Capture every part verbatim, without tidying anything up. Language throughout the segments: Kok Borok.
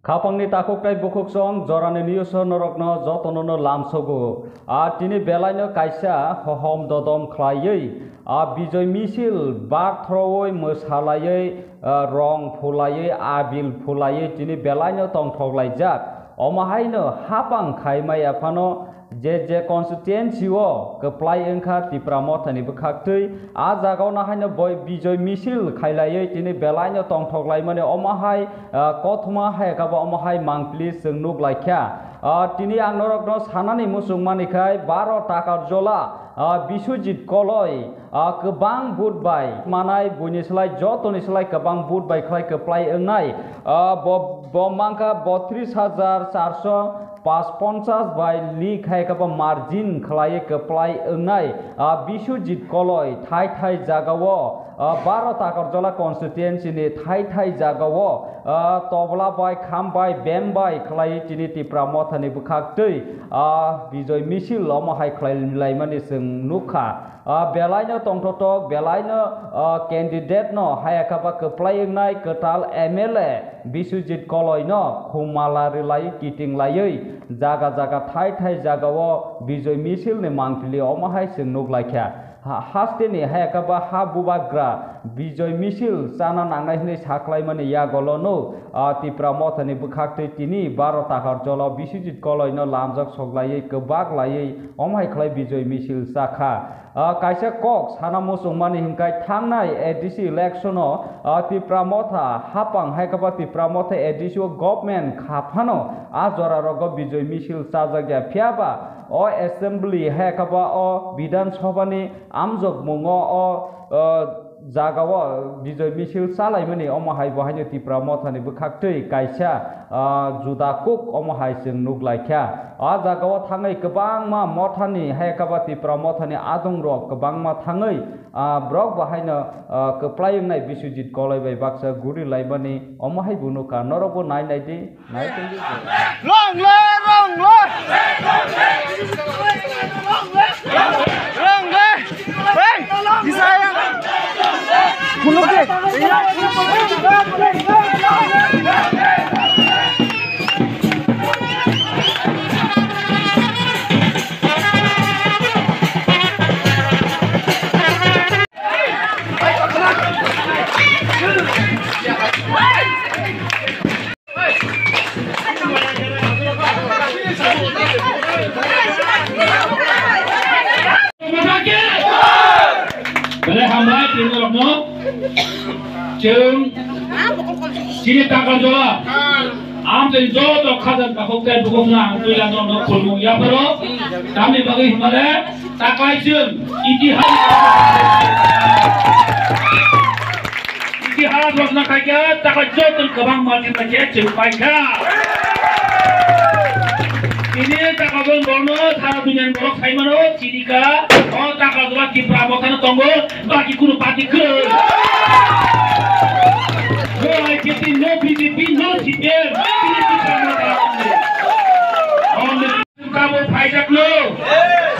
Khapangni takhuk tei bukhuk song jorani news o norokno jotono no lamsogo. A tini belaino kaisa hohom dodom khlaiwi, a Bijoy misil bar throwi mwsalaiwi, a rong phulaiwi, abil phulaiwi tini belaino tongthok laijak. Omo haino hapang khai maya phano je je constituency o kwplai wngkha Tipra Mothani bwkhaktwi, a jagao no haino boi Bijoy misil khailaiwi tini belaino tongthok laimani omo hai, ah, kothoma hai khe ba omo hai mangpili chwng nuk laikha. Ah, tini ang norokno sanani muchung mani khai baro Takarjola, ah, Biswajit Koloi, ah, kwbang vote bai manai buini slai jotoni slai kwbang vote bai khlai kwplai wngnai. Ah, bo, bo mankha botris hajar charso pas ponchas bai leak hai khe ba margin khlaiwi kwplai wngnai, ah, Biswajit Koloi thai thai jagao, ah, baro Takarjola constituency ni thai thai jagao, ah, tobla bai, kham bai, bem bai khlaiwi tini Tipra Mothani bwkhaktwi, ah, Bijoy misil omo hai khlai laimani chwng nukha. Ah, belaino tongthoktok, belaino, ah, candidate no hai khe ba kwplai wngnai kwtal M L A Biswajit Koloi no khumala rwlai kiting laiwi jaga jaga thai thai jagao Bijoy misil ni mangpili omo hai chwng nuk laikha. Ha, hasteni hai khe ba ha bubagra Bijoy misil chana nangnai hwnwi saklaimani yagolo no, ah, Tipra Mothani bwkhaktwi tini baro Takarjola Biswajit Koloi no lamjak sok laiwi kwbak laiwi omo hai khlai Bijoy misil chakha. Ah, kaisa kok sana muchungmani hwnkhe thangnai A D C election o, ah, Tipra Motha hapang hai khe ba Tipra Motha A D C o government kha phano a jora rogo Bijoy misil chajak ya, phiya ba o assembly hai khe ba o Bidhan Sabha ni amjokmungo o, ah, jagao Bijoy misil chalaimani omo hai bo haino Tipra Mothani bwkhaktwi kaisa, ah, juda kuk omo hai chwng nuk laikha. A jagao thangwi kwbangma mothani hai khe ba Tipra Mothani adongrok kwbangma thangwi, ah, borok bo haino, ah, kwplai wngnai Biswajit Koloi bai baksa guri laimani omo hai bo nukha. Norok bo nai nai di. Long live, long live! Long live! Hey! Isaya! Kunuk de! Belai hambai tini norokno. Chwng chini Takarjola amtwi joto khajak takhuk tei bukhukno ang puila norokno khulumung yapharo. Tamni bagwi hwnmale taklai chwng itihas, itihas rosna khaikha, taklai joto kwbang margin bai khe chwng paikha. Tini Takarjol borokno sara duniani borok saimano, chini ka, o Takarjola Tipra Mothano tongo, baki kunu party kwrwi. No I P P, no B J P, no C P M, tini Tipra Motha tongo. Only Tabuk phaijakno.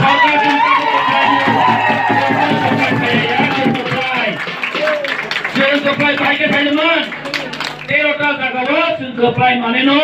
Sarkar chwng tabuk kwphaino. Chwng kwphlai phaiya, chwng kwphlai. Chwng kwphlai phaikhe phainokman. Tero ta jagao chwng kwphlai maneno.